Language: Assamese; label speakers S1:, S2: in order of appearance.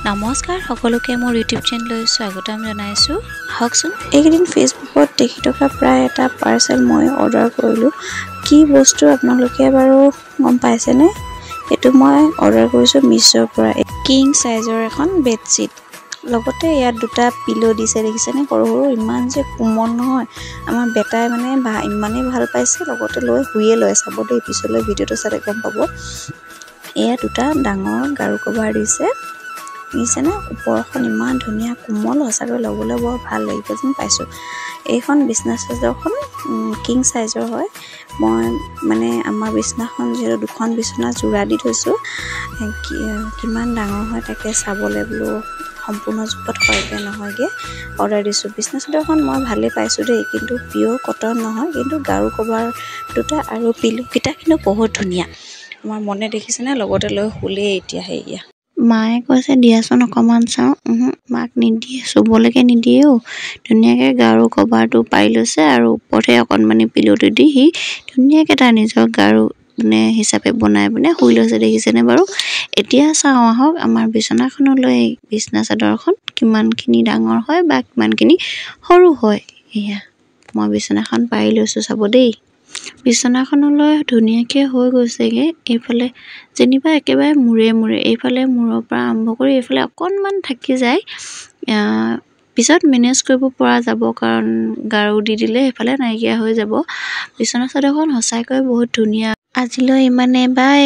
S1: নমস্কাৰ সকলোকে, মোৰ ইউটিউব চেনেললৈ স্বাগতম জনাইছোঁ। আহকচোন।
S2: এইকেইদিন ফেচবুকত দেখি থকা প্ৰায় এটা পাৰ্চেল মই অৰ্ডাৰ কৰিলোঁ। কি বস্তু আপোনালোকে বাৰু গম পাইছেনে? এইটো মই অৰ্ডাৰ কৰিছোঁ মিছ'ৰ পৰা, কিং চাইজৰ এখন বেডশ্বীট। লগতে ইয়াত দুটা পিল' দিছে, দেখিছেনে? সৰু সৰু, ইমান যে কোমল নহয়। আমাৰ বেটাই মানে ইমানেই ভাল পাইছে, লগতে লৈ শুয়ে লয়। চাব দেই, পিছলৈ ভিডিঅ'টো চালে গম পাব। এয়া দুটা ডাঙৰ গাৰু কভাৰ দিছে, দেখিছেনে? ওপৰখন ইমান ধুনীয়া কোমল, সঁচাকৈ ল'বলৈ বৰ ভাল লাগিব যেন পাইছোঁ। এইখন বিচনা চাদৰখন কিং চাইজৰ হয়। মই মানে আমাৰ বিচনাখন যিহেতু দুখন বিচনা যোৰা দি থৈছোঁ, কিমান ডাঙৰ হয় তাকে চাবলৈ বোলো সম্পূৰ্ণ জোখত হয়গৈ নহয়গৈ অৰ্ডাৰ দিছোঁ। বিচনা চাদৰখন মই ভালেই পাইছোঁ দেই, কিন্তু পিয়'ৰ কটন নহয়। কিন্তু গাৰু কভাৰ দুটা আৰু পিল'কেইটা কিন্তু বহুত ধুনীয়া। আমাৰ মনে দেখিছেনে, লগতে লৈ শুলেই এতিয়া। সেয়া
S3: মায়ে কৈছে, দিয়াচোন অকণমান চাওঁ। মাক নিদিয়ে, চুবলৈকে নিদিয়ে অ'। ধুনীয়াকৈ গাৰু কভাৰটো পাৰি লৈছে আৰু ওপৰতহে অকণমানি পিল'টো দি সি ধুনীয়াকৈ তাৰ নিজৰ গাৰু মানে হিচাপে বনাই পিনে শুই লৈছে, দেখিছেনে বাৰু? এতিয়া চাওঁ আহক, আমাৰ বিচনাখনলৈ বিচনা চাদৰখন কিমানখিনি ডাঙৰ হয় বা কিমানখিনি সৰু হয়। এয়া মই বিচনাখন পাৰি লৈছোঁ, চাব দেই। বিচনাখনলৈ ধুনীয়াকৈ হৈ গৈছেগৈ। এইফালে যেনিবা একেবাৰে মূৰে মূৰে, এইফালে মূৰৰ পৰা আৰম্ভ কৰি এইফালে অকণমান থাকি যায়। পিছত মেনেজ কৰিব পৰা যাব, কাৰণ গাৰু দি দিলে সেইফালে নাইকিয়া হৈ যাব। বিচনা চাদৰখন সঁচাকৈ বহুত ধুনীয়া। আজিলৈ ইমানে, বাই।